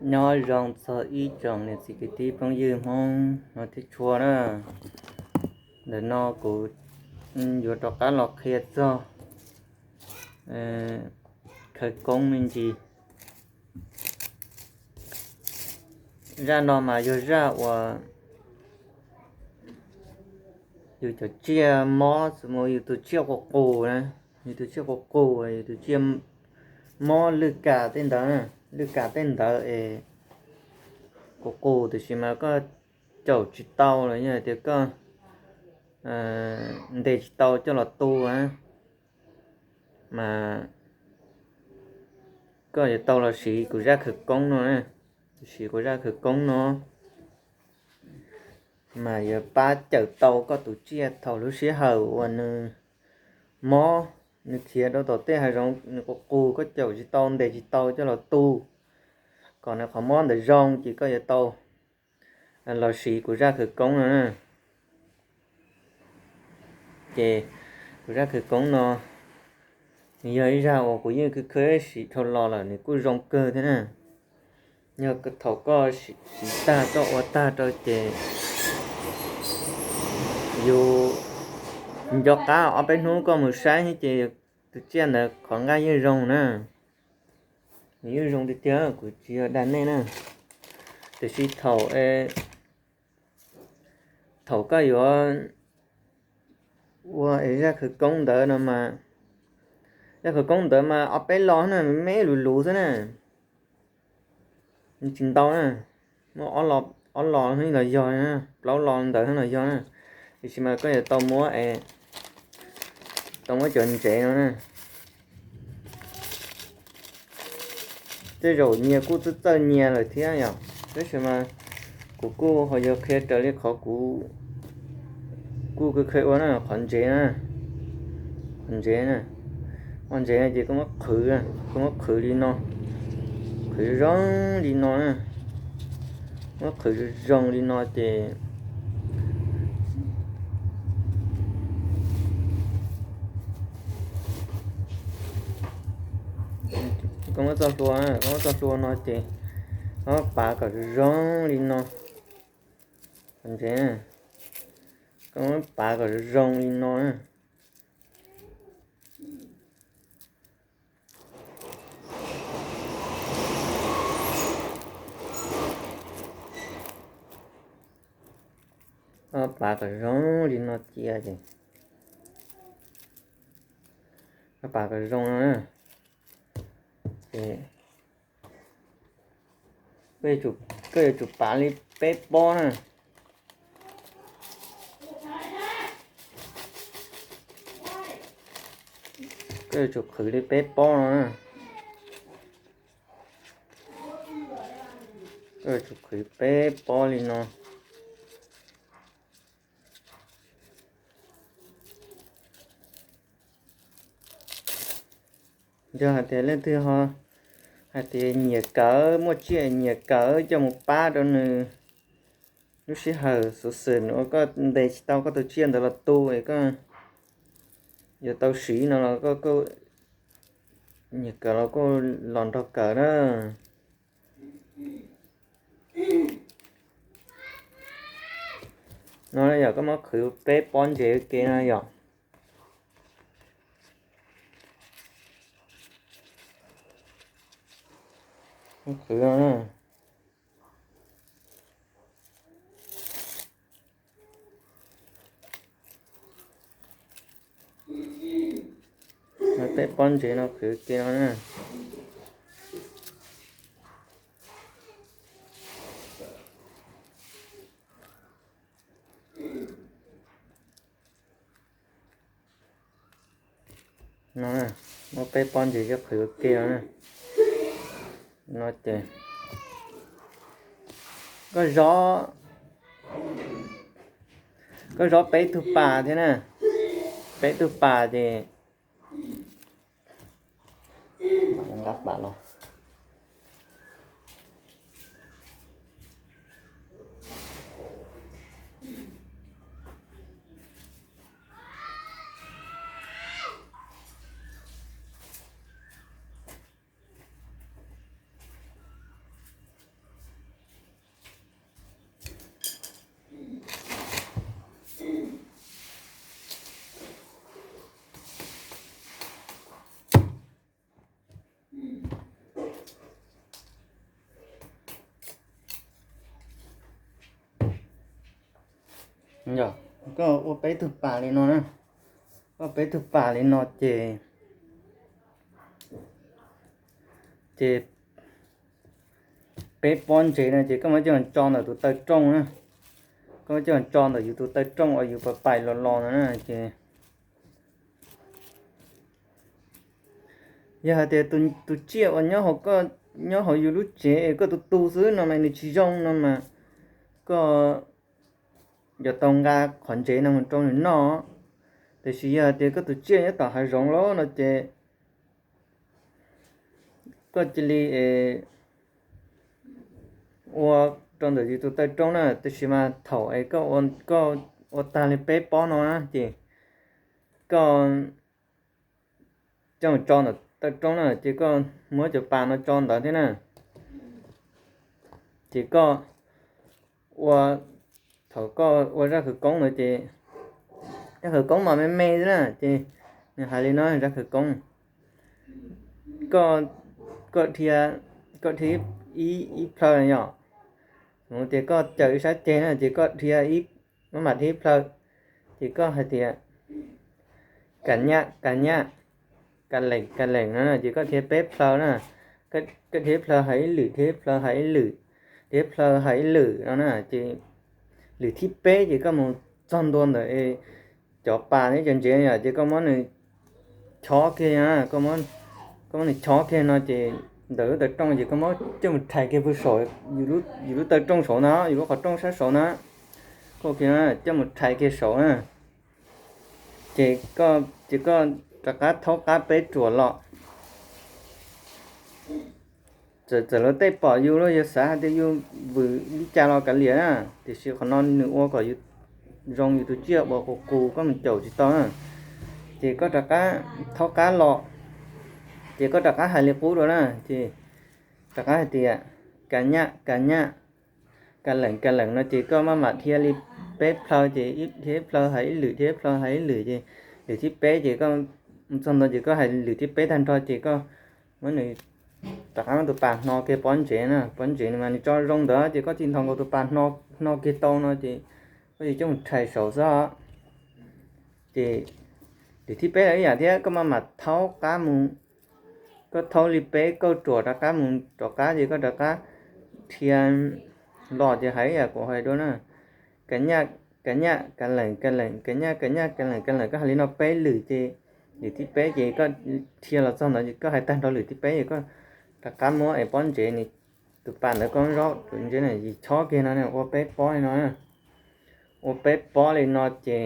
Nyob zoo txog ib tsoom niam txiv kwv tij phooj ywg Hmoob no thiab tshua na. Ntawm no kuv yuav rov qab los qhia txog khawv koob me ntsis. Zaj no mas yog zaj uas yus cov tsiaj mob, yus tus tsiaj qus qus na, yus tus tsiaj qus qus, yus tus tsiaj mob lwj kam tej ntawd, lwj kam tej ntawd es qus qus tiam sis mas koj caum tsis tau los yog tias koj ntes tsis tau coj los tu na, mas koj yuav tau los siv kuv zaj khawv koob no, siv kuv zaj khawv koob no mas yuav pab cawm tau koj tus tsiaj thaum lub sij hawm uas nws mob, nws khiav rau tom tej hav zoov, nws qus qus, koj caum tsis tau, ntes tsis tau coj los tu kom nws qhov mob ntawd zoo, ces koj yuav tau los siv kuv zaj khawv koob no na. Ces kuv zaj khawv koob no nws yog ib zaj uas kuv yeej khwv khwv siv dhau los lawm, nws kuj zoo kawg thiab na. Yog thaum koj siv tag koj ua tag rau ces yus nco qab ob peb hnub koj mus saib ces tus tsiaj ntawd qhov nqaij yeej zoo na. Nws yeej zoo tiag tiag, kuv tsis yog dag nej na. Tiam sis thaum, thaum koj yuav ua es zaj khawv koob ntawd no mas, zaj khawv koob ntawd mas ob peb lo na, me me luv luv xwb na. Nws tsis ntau na, muaj ob lo los yog, plaub lo ntawd los yog na. Tiam sis mas koj yuav tau muab, tau muab cov ntsev no na. Tej zaum nyias kuj txawj txawj nyias lawm thiab yom, tab sis mas kuv kuj ho yuav qhia raws li qhov kuv kuj khwv khwv ua na, qhov ntsev na, qhov ntsev na, qhov ntsev no ces koj muab qhwv, koj muab qhwv li no, qhwv zoo li no na, muab qhwv zoo li no ces koj muab txoj hlua, koj muab txoj hlua no ces koj muab pav kom zoo zoo li no, qhov ntsev, koj muab pav kom zoo zoo li no na. Koj pav kom zoo li no cia ces, koj pav kom zoo no na, ces koj yuav tsum pav li peb pob na. Koj yuav tsum qhwv li peb pob no na. Koj yuav tsum qhwv peb pob li no. Yog hais tias leej twg ho hais tias nyiam kawm, muaj tsiaj nyiam kawm coj mus pab rau nws lub sij hawm xuv xwm uas koj ntes tsis tau koj tus tsiaj ntawd los tu es koj yuav tau siv no los koj nyiam kawm los koj los nrog kawm na. No yog koj muab qhwv peb pob ntsev ua ke no yom. Qhwv no, peb pob ntsev no qhwv ua ke no na. No, muab peb pob ntsev coj qhwv ua ke no na. No ces koj zov, koj zov peb tug pas thiab na. Peb tug pas ces nqa pas los. Yog koj ua peb tug pas li no na, koj peb tug pas li no ces, ces peb pob ntsev no ces koj muab coj tso ntawm tus taw rooj na, koj muab coj tso ntawm yus tus taw rooj uas yus pais pais los los no na ces yog hais tias tus tsiaj uas nyob hauv yus lub tsev es koj tus tu xwb no mas nws tsis zoo no mas koj yuav tau nqa qhov ntsev no mus rau nws noj. Tiam sis yog hais tias koj tus tsiaj nyob tom hav zoov lawm no ces koj cia li ua rau ntawm yus tus taw rooj na, tiam sis mas thaum es koj ua tag li peb pob no na ces koj coj mus tso ntawm taw rooj na ces koj muab cov pas no tso ntawd thiab na. Ces koj ua, thaum koj ua zaj khawv koob ntawd ces zaj khawv koob mas me me xwb na ces nws hais li no zaj khawv koob, koj, koj dhia, koj dhia ib plhaw yom, tias koj caws ib sab ceg na ces koj dhia, maj mam dhia ib plhaw, ces koj hais tias ka nyaj ka nyaj, ka leem ka leem no ces koj dhia peb plhaw na, koj dhia ib plhaw hais ib lwm, dhia ib plhaw hais ib lwm, dhia ib plhaw hais ib lwm no na ces lwm thib peb ces koj mus txog ntua ntawm cov pas thiab cov ntsev yom ces koj muab nws chob kiag, koj muab nws chob kiag no ces ntawm lub taw rooj ces koj muab coj mus rhais kiag pem saum, yus lub taw rooj saud na, yus lub qhov rooj sab saud na, koj coj mus rhais kiag saud na, ces, ces koj rov qab thaub qab peb ruam los. Txawm lawv tej pom yus los yus xav hais tias yus vwm li cas los kav liam na, tiam sis qhov no nws ua kom yus zoo yus tus tsiaj uas qus qus koj mus caum tsis tau na. Ces koj rov qab thaub qab los, ces koj rov qab hais li qub dua na, ces rov qab hais tias ka nyaj ka nyaj, ka leem ka leem no ces koj maj mam dhia li peb plhaw ces dhia ib plhaw hais ib lwm, dhia ib plhaw hais ib lwm ces lwm thib peb ces koj mus txog ntua ces koj hais lwm thib peb tag nrho ces koj muab nws rov qab muab tus pas hno kiag pob ntsev na, pob ntsev nws mas nws tso zoo ntawd ces koj thiaj nthos nkaus tus pas hno kiag tau no ces koj yuav coj mus rhais saud xwb. Ces lwm thib peb los ib yam thiab, koj maj mam thaub qab mus, koj thaub li peb kauj ruam rov qab mus rov qab ces koj rov qab dhia los ces hais ib yam kuv hais dua na, ka nyaj ka nyaj ka leem ka leem ka nyaj ka nyaj ka leem ka leem, koj hais li no peb lwm ces lwm thib peb ces koj dhia los txog ntawd ces koj hais tag nrho lwm thib peb ces koj rov qab muab es pob ntsev, tus pas ntawd koj zaub tus ntsev na yim chob kiag no ua peb pob li no, ua peb pob li no ces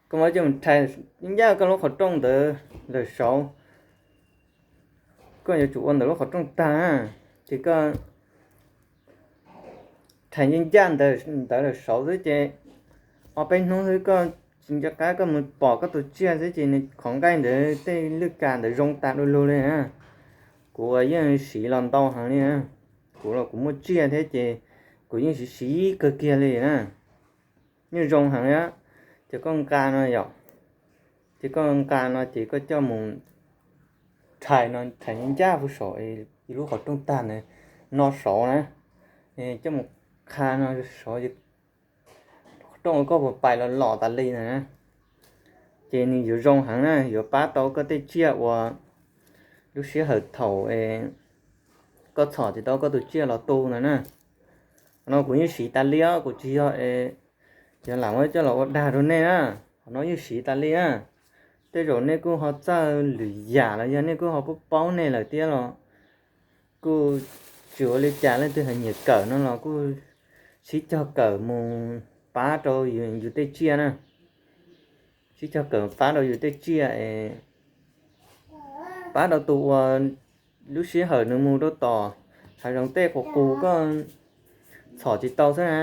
koj muab coj mus rhais ncaj koj lub qhov rooj ntawd lawm saud. Koj yuav tsum ua ntawm lub qhov rooj tag, ces koj rhais ncaj ncaj ntawd lawm saud xwb ces ob peb hnub xwb koj tsis nco qab koj mus pom koj tus tsiaj xwb ces nws qhov nqaij ntawd tej lwj kam ntawd zoo tas du lug li na. Kuv uas yeej siv los ntau heev li na, kuv los kuv muaj tsiaj thiab ces kuv yeej siv siv kawg kiag li na, yeej zoo heev li. Ces koj nqa no yom, ces koj nqa no ces koj coj mus rhais no, rhais ncaj puag saum yus lub qhov rooj tag ntawd no saud na, coj mus qha no saud, qhov rooj uas koj puas pais los los tas li ntawd na, ces nws yuav zoo heev na, yuav pab tau koj tej tsiaj uas lub sij hawm thaum koj txhom tsis tau koj tus tsiaj los tu ntawd na. Qhov no kuv yeej siv tas li os, kuv tsis yog es yog lam muab coj los ua dag rau nej na, qhov no yeej siv tas li na. Tej zaum nej kuj ho txawj lwm yam los yog nej kuj ho paub paub nej lawm thiab los kuj tsis ua li cas, leej twg hais nyiam kawm no los kuj sib cog kawm mus pab rau yus tej tsiaj na, sib cog kawm pab rau yus tej tsiaj es pab rau tus uas lub sij hawm nws mus rau tom hav zoov tej qus qus koj txhom tsis tau xwb na.